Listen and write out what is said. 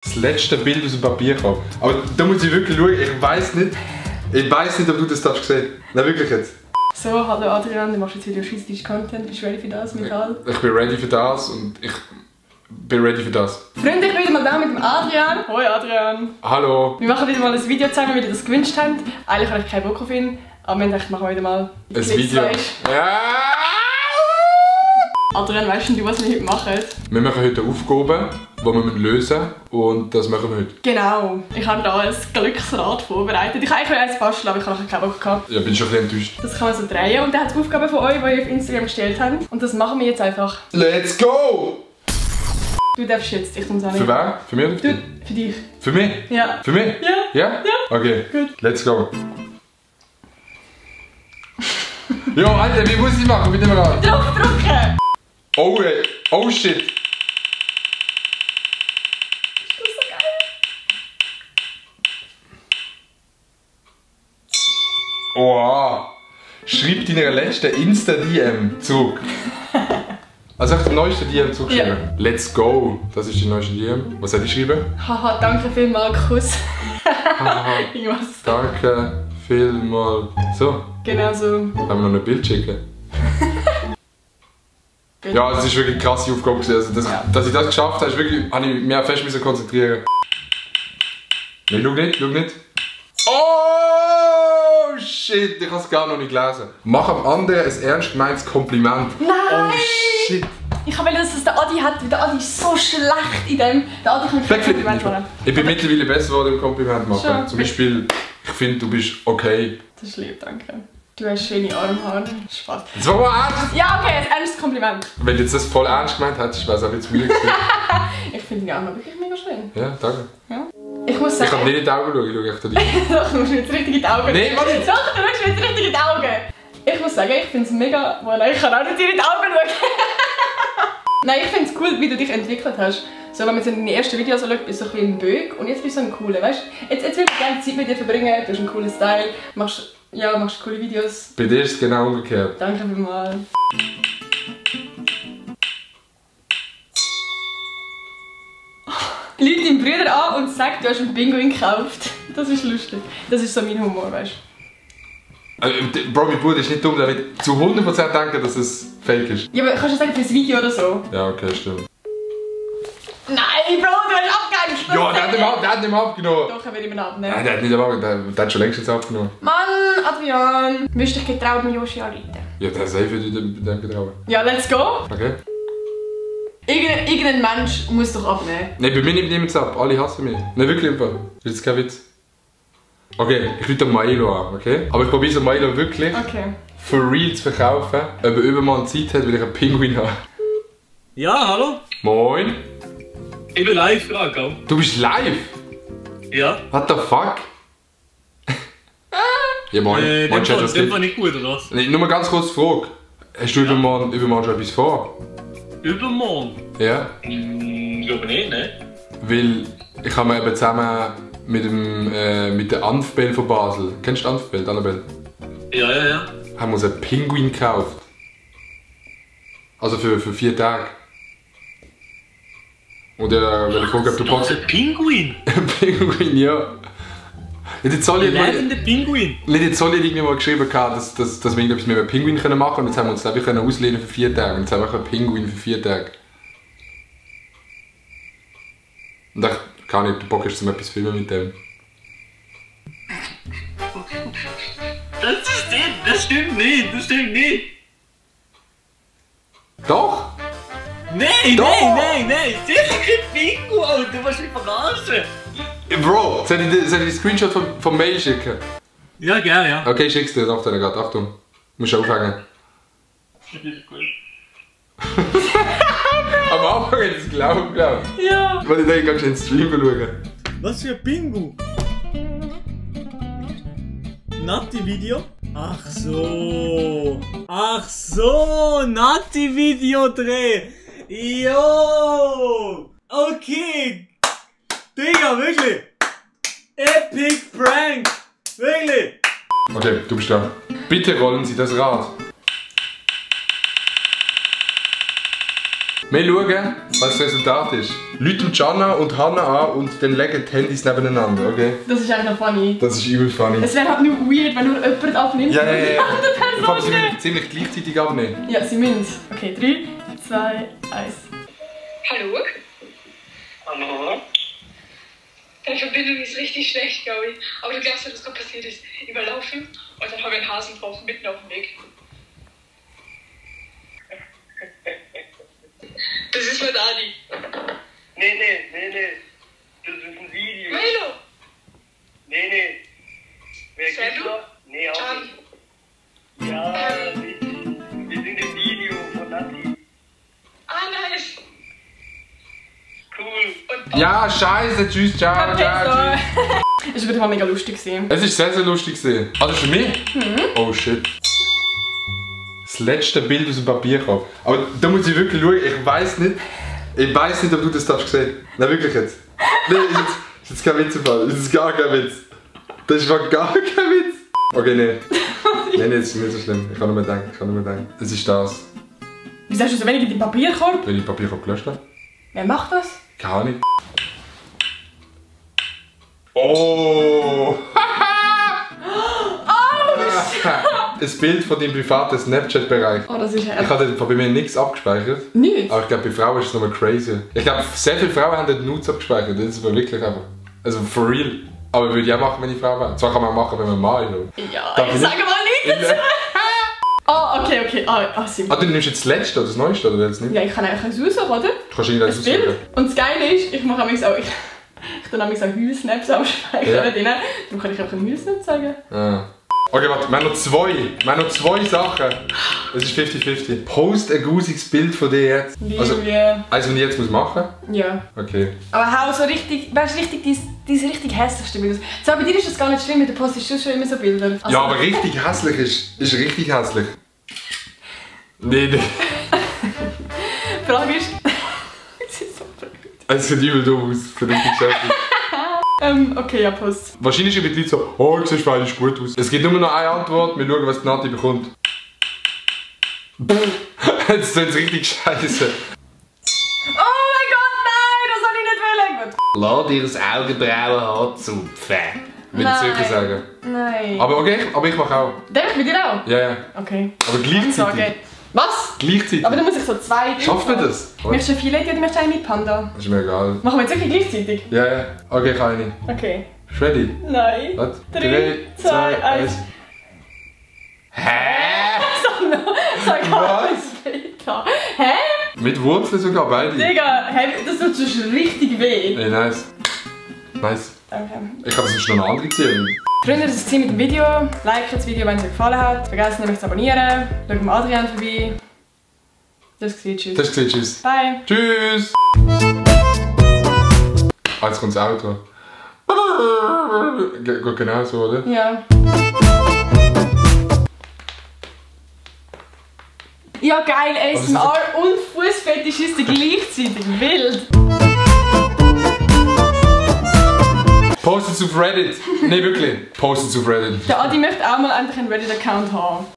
Das letzte Bild aus dem Papierkorb. Aber da muss ich wirklich schauen, ich weiß nicht, ob du das darfst sehen. Nein, wirklich jetzt. So, hallo Adrian, du machst jetzt wieder schweizerischen Content. Bist du ready für das, Michael? Ich bin ready für das und ich bin ready für das. Freunde, ich bin wieder mal da mit dem Adrian. Hoi Adrian. Hallo. Wir machen wieder mal ein Video zusammen, wie ihr das gewünscht habt. Eigentlich habe ich keinen Bock auf ihn, aber wir dachten, machen wir wieder mal ein Video. Ja. Adrian, weißt du, was wir heute machen? Wir machen heute Aufgaben, die wir lösen müssen und das machen wir heute. Genau. Ich habe hier ein Glücksrad vorbereitet. Ich wollte eigentlich eins basteln, aber ich habe keinen Bock gehabt. Ja, bin schon ein bisschen enttäuscht. Das kann man so drehen und dann hat es Aufgaben von euch, die ihr auf Instagram gestellt habt. Und das machen wir jetzt einfach. Let's go! Du darfst jetzt, ich muss auch nicht. Für wen? Für mich oder für dich? Für dich. Für mich? Ja. Für mich? Ja. Ja? Ja. Okay. Gut. Let's go. Jo, Alter, wie muss ich machen? Bitte mal an. Draufdrücken! Oh, ey. Oh shit. Das ist so geil. Oha. Schreib deiner letzten Insta-DM zurück. Also echt den neuesten DM zurückschreiben. Ja. Let's go. Das ist die neueste DM. Was soll ich schreiben? Haha, danke vielmals, Kuss. Haha. Irgendwas. Danke vielmals. So. Genau so. Wollen wir noch ein Bild schicken? Ja, es ist wirklich eine krasse Aufgabe gewesen. Also dass ich das geschafft habe, habe ich mich fest konzentrieren. Nein, schau nicht. Oh shit, ich habe es gar noch nicht gelesen. Mach am anderen ein ernst gemeintes Kompliment. Nein! Oh shit. Ich will, dass es der Adi hat, weil der Adi ist so schlecht in dem. Der Adi kann kein Kompliment machen. Ich bin mittlerweile besser geworden im Kompliment machen. Schon. Zum Beispiel, ich finde, du bist okay. Das ist lieb, danke. Du hast schöne Armhaare. Spaß. Das war mal ernst. Ja, okay, ein ernstes Kompliment. Wenn du jetzt das voll ernst gemeint hättest, wäre es auch jetzt müde gewesen. Ich finde die Arme wirklich mega schön. Ja, danke. Ja. Ich muss Ich sagen... kann nicht in die Augen schauen, ich schaue echt an dich. Doch, du musst mir jetzt richtig in die Augen. Nein, Mann, nicht. Doch, du schaust mir jetzt richtig in die Augen. Ich muss sagen, ich finde es mega... Well, nein, ich kann auch nicht in die Augen schauen. Nein, ich finde es cool, wie du dich entwickelt hast. So, wenn man so in den ersten Videos schaut, bist du so ein bisschen ein Böck und jetzt bist du so ein cooler, weißt du? Jetzt will ich gerne Zeit mit dir verbringen, du hast einen coolen Style, machst coole Videos. Bei dir ist es genau umgekehrt. Danke vielmals. Leute deinen Bruder an und sag, du hast einen Pinguin gekauft. Das ist lustig. Das ist so mein Humor, weißt du? Bro, mein Bruder ist nicht dumm, der wird zu 100% denken, dass es fake ist. Ja, aber kannst du sagen für das Video oder so? Ja, okay, stimmt. Nein, Bro, du hast abgehängt! Ja, der hat nicht mehr abgenommen. Doch, er will immer abnehmen. Nein, der hat nicht mehr abgenommen, der hat schon längst abgenommen. Mann, Adrian! Wirst du dich getraut, mir Joshi anzurufen? Ja, der safe würde dem getrauen. Ja, let's go! Okay. Irgendein Mensch muss doch abnehmen. Nein, bei mir nimmt niemand ab, alle hassen mich. Nein, wirklich einfach. Das ist jetzt kein Witz. Okay, ich rufe Milo an, okay? Aber ich probiere so Milo wirklich Okay. for real zu verkaufen, ob er übermorgen Zeit hat, weil ich einen Pinguin habe. Ja, hallo? Moin. Ich bin live gerade, gell? Du bist live? Ja. What the fuck? Ja, moin. Moin, Chat, was dem geht? war nicht gut, oder was? Nee, nur mal ganz kurz die Frage. Hast du übermorgen schon etwas vor? Übermorgen? Ja? Ich glaube nicht, ne? Weil ich habe mir eben zusammen mit der Anfbell von Basel, kennst du die Anfbell, Annabelle? Ja. Haben wir uns einen Pinguin gekauft. Also für 4 Tage. Und wenn ich frage, ob du Das packst. ist ein Pinguin! Ein Pinguin, ja. Jetzt soll ich Lebende Pinguin! Jetzt soll ich irgendwie mal geschrieben haben, dass wir irgendetwas mit einem Pinguin machen können. Und jetzt haben wir uns einfach auslehnen für 4 Tage. Und jetzt haben wir einen Pinguin für 4 Tage. Und ich kann nicht, ob du Bock hast, etwas zu filmen mit dem. Das stimmt nicht! Doch! Nein! Doch. Nein! Sicher kein Pinguin, Alter! Du musst mich verarschen! Bro, soll ich dir einen Screenshot vom Mail schicken? Ja, gerne, ja. Okay, ich schick's dir nach deiner gerade. Achtung. Du musst aufhängen. Am Anfang hätte ich es glaubt. Ja. Weil ich denke, kannst du den Stream schauen. Was für ein Pingu? Natti-Video? Ach so, Natti-Video-Dreh! Jo! Okay! Digga, wirklich! Epic Prank! Wirklich! Okay, du bist da. Bitte rollen Sie das Rad. Wir schauen, was das Resultat ist. Leute Jana und Hannah an und dann legen die Handys nebeneinander, okay? Das ist eigentlich noch funny. Das ist übel funny. Es wäre halt nur weird, wenn nur jemand abnimmt Ja. und die andere Vor allem, sie Person müssen nicht. ziemlich gleichzeitig abnehmen. Ja, sie müssen. Okay, 3, 2, 1. Hallo? Hallo? Deine Verbindung ist richtig schlecht, glaube ich. Aber du glaubst, was gerade passiert ist. Überlaufen und dann habe ich einen Hasen drauf mitten auf dem Weg. Das ist mein Adi. Nee. Das ist ein Video. Milo! Nee. Wer Sam, gibt's du? noch? Nee, auch Can. nicht. Ja, richtig. Wir sind im Video von Nati. Ah, nice. Cool. Und Ja, scheiße, tschüss, ciao, ciao, tschüss. Es war wieder mal mega lustig gewesen. Es ist sehr, sehr lustig gewesen. Also für mich? Oh shit. Das letzte Bild aus dem Papierkorb. Aber da muss ich wirklich schauen, ich weiß nicht, ob du das darfst sehen. Nein, wirklich jetzt. Nein, ist jetzt kein Witz im Fall. Ist jetzt gar kein Witz. Das war gar kein Witz. Okay, nein. Nein, das ist nicht so schlimm. Ich kann nur mehr denken. Es ist das. Wieso hast du so wenig in deinem Papierkorb? Wenn ich Papierkorb gelöscht habe. Wer macht das? Keine Ahnung. Oh! Ein Bild von deinem privaten Snapchat-Bereich. Oh, das ist Ich habe dort bei mir nichts abgespeichert. Nicht? Aber ich glaube, bei Frauen ist es nochmal crazy. Ich glaube, sehr viele Frauen haben dort Nudes abgespeichert. Das ist aber wirklich einfach. Also for real. Aber würde ich auch machen, wenn ich Frau wäre. Zwar kann man machen, wenn man Mann ist. Ja, Darf ich ich sage nicht? mal nichts dazu. Oh, okay. Simple. Ah, du nimmst jetzt das letzte oder das neueste oder jetzt nicht? Ja, ich kann einfach eins raussuchen, oder? Du kannst irgendwas Das Bild. aussuchen. Und das Geile ist, ich mache auch... Ich tue nämlich so Heulsnaps abspeichern Ja. drin. Dann kann ich einfach einen Heulsnap zeigen. Ah. Okay, warte, wir haben noch zwei Sachen. Es ist 50-50. Post ein grusiges Bild von dir jetzt. Also, Liebe. was ich jetzt machen muss? Ja. Okay. Aber hau so richtig, weißt du, richtig dein richtig hässlichste Bild. So, bei dir ist das gar nicht schlimm, du postest schon immer so Bilder. Also, Ja, aber richtig hässlich ist richtig hässlich. Nee. Die Frage ist... Es ist so blöd. Es sieht übel dumm aus. Es sieht richtig schäbig. Okay, ja, Post. Wahrscheinlich sind die Leute so, oh, du siehst fein, ist gut aus. Es gibt nur noch eine Antwort, wir schauen, was die Nati bekommt. Jetzt sind es richtig scheiße. Oh mein Gott, nein, das soll ich nicht wollen. Gut. Lass dir das Augenbrauenhaar zupfen. Würde ich sicher sagen. Nein. Aber ich mache auch. Darf ich mit dir auch? Ja. Okay. Aber gleichzeitig. Sorge. Was? Gleichzeitig. Aber dann muss ich so zwei... Schafft man das? Möchtest du ein Filet oder möchtest du einen mit Panda? Das ist mir egal. Machen wir jetzt wirklich gleichzeitig? Ja. Okay, ich habe eine. Okay. Bist du ready? Nein. Was? 3, 2, 1. Hä? Sag Was? später. Hä? Mit Wurzeln sogar beide. Digga, das tut schon richtig weh. Ey, nice. Nice. Okay. Ich habe sonst noch eine andere gesehen. Freunde, das war es mit dem Video. Like das Video, wenn es euch gefallen hat. Vergesst nicht, mich zu abonnieren. Schaut mal Adrian vorbei. Das war's. Tschüss. Das ist tschüss. Bye. Tschüss. Jetzt kommt das Outro. Geht genau so, oder? Ja. Ja, geil. ASMR und Fußfetischisten gleichzeitig. Wild. Postet auf Reddit. Nein, wirklich. Postet auf Reddit. Der Adi möchte auch mal endlich einen Reddit-Account haben.